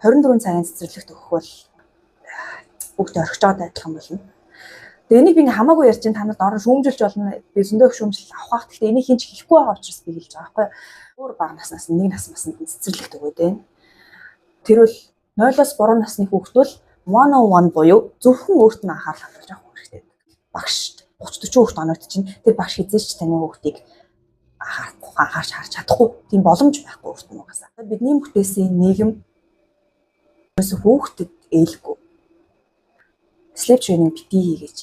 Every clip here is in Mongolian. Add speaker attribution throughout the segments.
Speaker 1: 24 цагийн цэцэрлэгт өгөх бол хүүхдээ орхиж байгаатай адилхан болно. Тэгээ энийг би ингээ хамаагүй ярьж чинь та нарт орон шүүмжилж болно. Би зөндөө их шүүмжлэл авах бах. Гэхдээ энийг хэн ч хийхгүй байгаа учраас би хэлж байгаа байхгүй юу. Өөр бага наснаас нэг нас масанд нь цэцэрлэгт өгөөд байна. Тэр бол 0-оос 3 насны хүүхэд бол one on one буюу зөвхөн өөрт нь анхаарал хандуулж авах хэрэгтэй. Багш 30 40 хүүхэд оноод чинь тэр багш хэзээ ч таны хүүхдийг анхаарч харж чадахгүй, тийм боломж байхгүй өөрт нь угаасаа. Бидний бүтээсэн нийгэм ерөөсө хүүхдэд ээлгүй. Sleep training битгий хийгээч.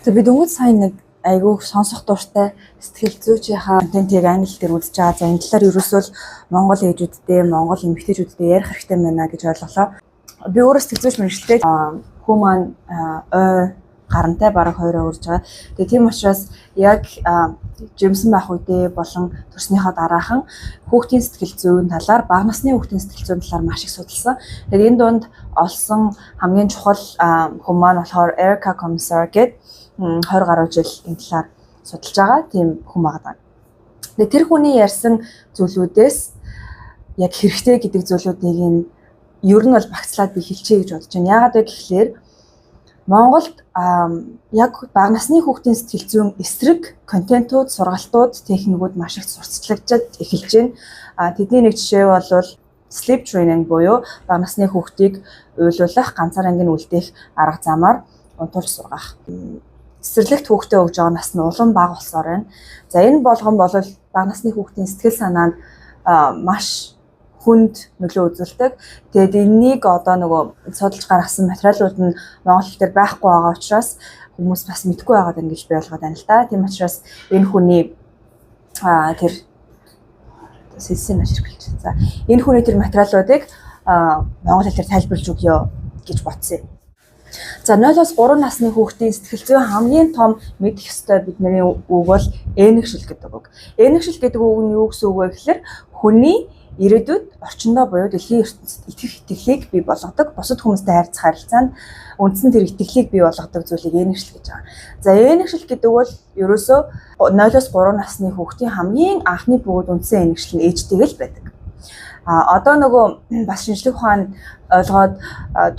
Speaker 2: Тэгээ би дөнгөж сайн нэг айгүй сонсох дуртай сэтгэл зүйчийнхаа контентыг англи дээр үзэж байгаа. За, энэ талаар ерөөсөө л монгол ээжүүдтэй, монгол эмэгтэйчүүдтэй ярих хэрэгтэй байна гэж ойлголоо. Би өөрөө сэтгэл зүйч мэргэжилтэй, хүү маань ой гарантай, бараг хоёроо үрж байгаа. Тэгээ тийм учраас яг жирэмсэн байх үедээ болон төрснийхөө дараахан хүүхдийн сэтгэл зүйн талаар, бага насны хүүхдийн сэтгэл зүйн талаар маш их судалсан. Тэгээд энэ дунд олсон хамгийн чухал хүн маань болохоор Erica Komisar гээд 20 гаруй жил энэ талаар судалж байгаа тийм хүн байгаа. Тэгээ тэр хүний ярьсан зүйлүүдээс яг хэрэгтэй гэдэг зүйлүүдийг нь ер нь бол багцлаад би хэлчихье гэж бодож байна. Яагаад вэ гэхлээр Монголд яг бага насны хүүхдийн сэтгэл зүйн эсрэг контентууд, сургалтууд, техникүүд маш их сурталчлагдаж эхэлж байна. Тэдний нэг жишээ бол sleep training буюу бага насны хүүхдийг уйлуулах, ганцаар анги нь үлдээх арга замаар унтуулж сургах. Цэцэрлэгт хүүхдээ өгж байгаа нас нь улам бага болохоор байна. За, энэ болгон бол бага насны хүүхдийн сэтгэл санаанд маш хүнд нөлөө үзүүлдэг. Тэгээд энэнийг одоо нөгөө судалж гаргасан материалууд нь монгол хэл дээр байхгүй байгаа учраас хүмүүс бас мэдэхгүй байгаад байна гэж би ойлгоод байна л да. Тийм учраас энэ хүний тэр сэлсэн маш хэрэглэж. За, энэ хүний тэр материалуудыг монгол хэлээр тайлбарлаж өгье гэж бодсон юм. За, 0-оос 3 насны хүүхдийн сэтгэл зүйн хамгийн том мэдэх ёстой бидний үг бол ээнэгшил гэдэг үг. Ээнэгшил гэдэг үг нь юу гэсэн үг вэ гэхээр хүний ирээдүйд орчиндөө буюу дэлхийн ертөнцид итгэх итгэлийг бий болгодог, бусад хүмүүстэй харьцах харилцаанд үндсэн тэр итгэлийг бий болгодог зүйлийг ээнэгшил гэж байгаа. За, ээнэгшил гэдэг бол ерөөсөө 0-оос 3 насны хүүхдийн хамгийн анхны бөгөөд үндсэн ээнэгшил нь ээжтэйгээ л байдаг. Одоо нөгөө бас шинжлэх ухаан ойлгоод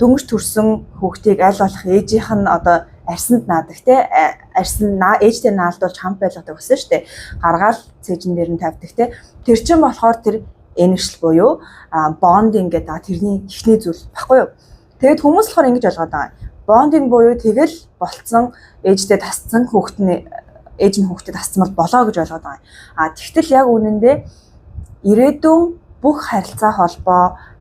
Speaker 2: дөнгөж төрсөн хүүхдийг аль болох ээжийнх нь одоо арьсанд наадаг, те, арьсан ээжтэй наалдуулж хамт байлгадаг болсон шүү дээ. Гаргаал цээжин дээр нь тавьдаг, те. Тэр чинь болохоор тэр ээнэгшил буюу bonding гэдэг тэрний эхний зүйл баггүй юу? Тэгээд хүмүүс болохоор ингэж ойлгоод байгаа. Bonding буюу тэгэл болцсон, ээжтэй тасцсан хүүхэд нь, ээж нь хүүхдэд тасцсан бол болоо гэж ойлгоод байгаа. А тэгтэл яг үнэндээ ирээдүйн бүх харилцаа холбоо